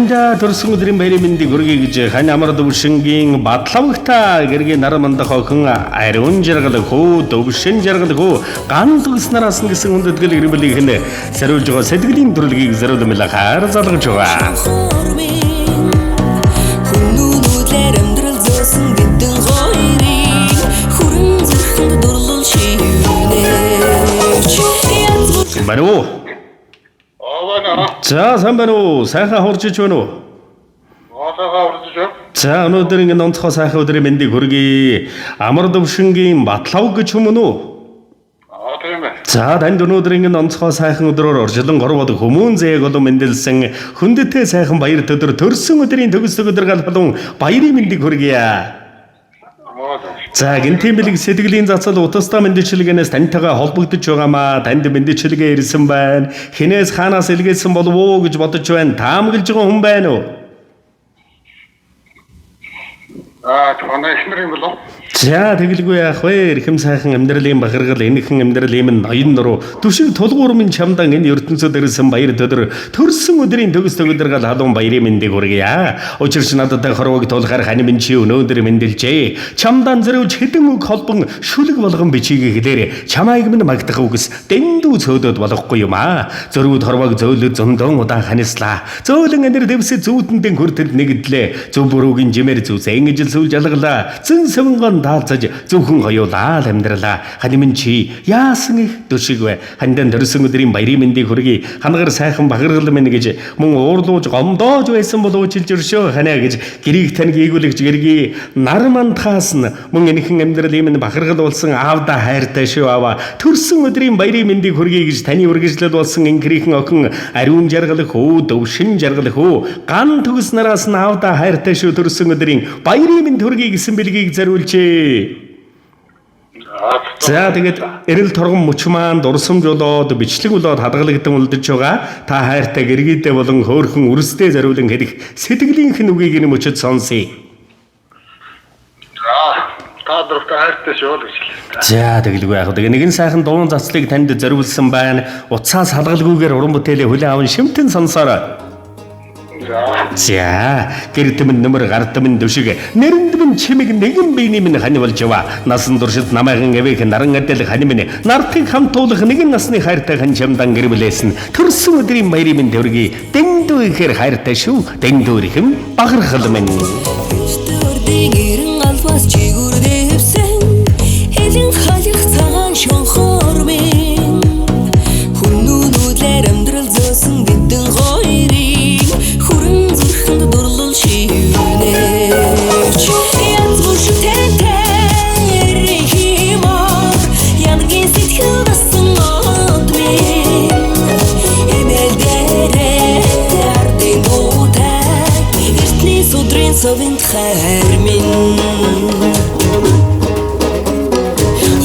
Ханда төрсөн өдрийн баярын мэндийг хүргэе гэж хань амар төвшингийн Батлавгта гэргийн нар мандах охин ариун жаргал хөө төвшин жаргал хөө ган төгс нараас нь гэсэн хүндэтгэл гэр бүлийнх нь зориулж байгаа сэтгэлийн төрөлгийг зориулмал хайр залгаж байгаа. Байна уу? За сайн байна уу? Сайхан хурж ич байна уу? За өнөөдөр ингэ онцгой сайхан өдрийн мэндийг хүргэе. Амар төвшингийн Батлав гэж юм уу? Аа, тийм ээ. За танд өнөөдөр ингэ онцгой сайхан өдрөөр оржилон горвод хүмүүн зээг болон мэндэлсэн хүндэтээ сайхан баяр өдөр төрсөн өдрийн төгс өдөр галбалун баярын мэндийг хүргэе. За гэнтийн бэлэг сэтгэлийн зацал утастай мэндчилгээнээс таньтайгаа холбогдож байгаамаа. Танд мэндчилгээ ирсэн байна. Хинээс хаанаас илгээсэн болов уу гэж бодож байна. Таамаглаж байгаа хүн байна уу? Аа, танай эхнэр юм болов? За тэгэлгүй яах вэ? Эрхэм сайхан амьдралын бахаргал энэхэн амьдрал ийм ноён нуруу түшиг тулгуур минь чамдан энэ ертөнцид ирсэн баяр өдөр төрсөн өдрийн төгс төгөдргал халуун баярын мэндийг хүргье. Учирч надад хорвог тулахаар хань минь чи өнөөдөр мэндэлжээ. Чамдан зориулж хэдэн үг холбон шүлэг болгон бичиг хэлээр чамайг минь магтах үгс дэндүү цөөдөд болохгүй юм аа. Зөрүүд хорвог зөөлөд зөндөн удаан ханислаа. Зөөлөн энер дэвсэ зүүтэндэн хүртэл нэгдлээ. Зөв бүрүүгийн жимээр зүсэн ижил сүл жалгалаа. Зэн сэвнгон даалзаж зөвхөн хоёулаа л амьдралаа. Хань минь чи яасан их төшиг вэ? Хандан төрсөн өдрийн баярын мэндийг хүргэе. Хангар сайхан бахаргал минь гэж мөн уурлууж гомдоож байсан болов уу жилж өршөө ханаа гэж гэрийг тань гийгүүлэгч гэргий нар мандхаас нь мөн энэхэн амьдрал ийм нь бахаргал болсон аавда хайртай шүү аваа. Төрсөн өдрийн баярын мэндийг хүргэе гэж таны үргэлжлэл болсон инкрийнхэн охин ариун жаргал хөө төвшин жаргал хөө ган төгс нараас нь аавда хайртай шүү төрсөн өдрийн баярын мэнд хүргэе гэсэн бэлгийг зориулжээ. За тэгээд эрэл торгон мөч маань дурсамж болоод бичлэг болоод хадгалагдан үлдэж байгаа. Та хайртай гэргийдээ болон хөөрхөн үрсдээ зориулан хэлэх сэтгэлийнх нь үгийг энэ мөчөд сонсъё. За, та дөрөвтэй хайртай шүү л гэж хэлээ. За тэгэлгүй яах вэ? Тэгээ нэгэн сайхан дуун цацлыг танд зориулсан байна. Утсаас хадгалгүйгээр уран бүтээлээ хүлээн аван шимтэн сонсоорой. За. За гэртмэн нөмөр гартмэн дөшиг нэрэндмэн чимэг нэгэн биений минь хань болж яваа. Насан туршид намайхан эвэх наран адил хань минь нартыг хамтуулах нэгэн насны хайртай хан чамдан гэр бүлээс нь төрсөн өдрийн баярын минь төргий. Дэндүү ихээр хайртай шүү. Дэндүү ихэм бахархал минь. Төрдийн эрен албаас чигүр дэвсэн хэлэн халих цагаан шонхор минь хүннүүнүүдлэр амьдрал зөөсөн бидэн хоёрын хүрэн зүрхэнд дурлал шивнэч янз бүр шүтэнтэй химор янгийн сэтгэл дасан од минь эмэл дээрээ ардын дуутай эртний судрын совинд хайр минь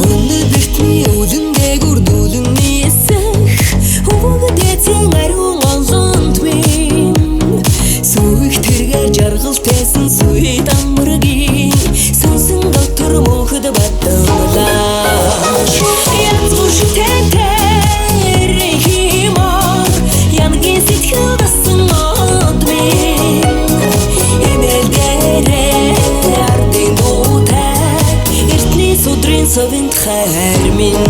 өнөдөртний үлэн дээгүр дүүлэн нийсэх өвөг дээдсийн ариун олонд минь сүх тэргээр жаргал тээсэн сүйд амаргийн сүнсэн дотор мөнхөд батлаа янз бүр шүтэнтэй химор янгийн сэтгэл дасан од минь эмэл дээрээ ардын дуутай эртний судрын совинд хайр минь.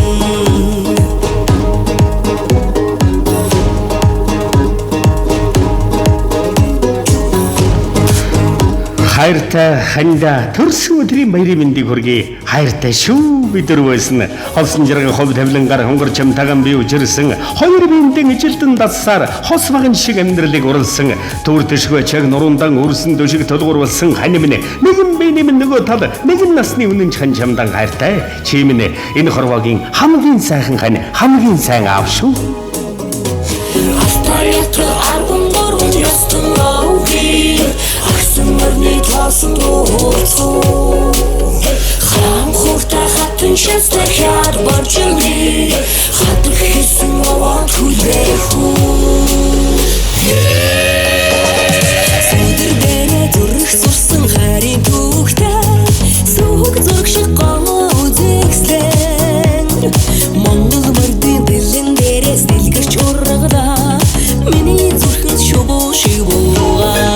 Хайртай ханда төрсөн өдрийн баярын мэндийг хүргэе. Хайртай шүү бид дөрвөөс нь холсон жаргал хов тавилангаар хонгор чамтаган би үжирсэн хоёр биендэн ижилдэн дасаар хос баган шиг амьдралыг уралсан төр төшгөө чаг нурундан өрсөн төшиг толгуур болсон хань минь нэгэн биений минь нөгөө тал нэгэн насны үнэн хань чамдан хайртай чи минь энэ хорвоогийн хамгийн сайхан хань хамгийн сайн аав шүү. Алтар ятрал 13 ёстон лоуги агсан мөрний тосон дууцуу хам хурта хатан шастай хяд боржинги хатар хийсэн овоо түлээхүү сүдэр дээрээ зүрх сурсан харийн түүхтэй сүг зүрх шиг гоо үзэгслэн Монгол мөрдийн дэлэн дээрээс дэлгэрч ургадаа миний зүрхэнд шувуу шиг буугаа.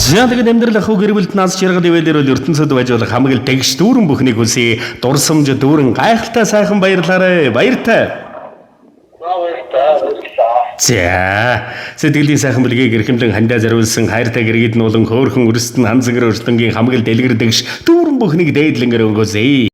За, тэгээд амьдрал ах уу гэр бүлд наз жаргал ивэлэр бол ертөнцид байж болох хамаг л дэгш дүүрэн бүхнийг хүсье. Дурсамж дүүрэн гайхалтай сайхан баярлаарай. Баяртай. За, баярлалаа. Баярлалаа. За, сэтгэлийн сайхан бэлгийг эрхэмлэн хандаа зориулсан хайртай гэргийд нуулан хөөхөн өрсдөн ханзагэр өрслөнгийн хамаг л дэлгэр дэгш дүүрэн бүхнийг дээдлэнгээр өнгөөсэй.